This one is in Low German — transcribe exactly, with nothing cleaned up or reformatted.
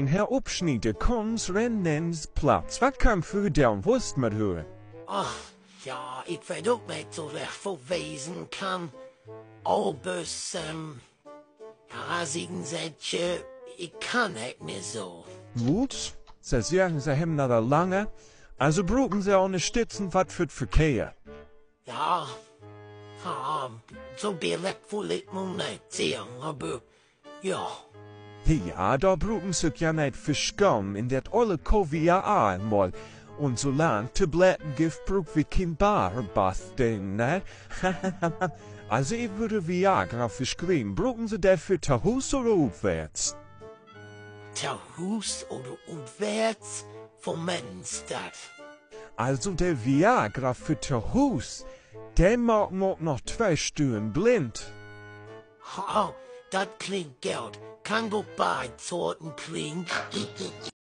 Herr Upschnieder, Kunz, Rennens, Platz. Wat kann för doon, wust mit hör? Ach, ja, ik weet ok neet so recht, wo wesen kann. Obers, ähm, ja, seggen Se, ik kann neet mehr so. Wut? Se seggen, Se hebben dat al langer. Also bruken Se Ünnerstützen wat för't Verkehr. Ja, ja, so direkt wull ik nu neet seggen, aver ja. Ja, dor bruken Se sük ja neet för schamen, in dat olle K W A al mal. Un so lang 't Tabletten gifft, bruukt wi keen Bartbasteln, ne? Also, ik wöör Viagra verskrieven. Bruken Se dat för to Huus oder utwärts? To Huus oder utwärts? Wo meent Se dat? Also, de Viagra för to Huus, de maakt mi ok noch twee Stünnen blind. Ha, dat klingt goot. Kann ok beid Sorten kriegen.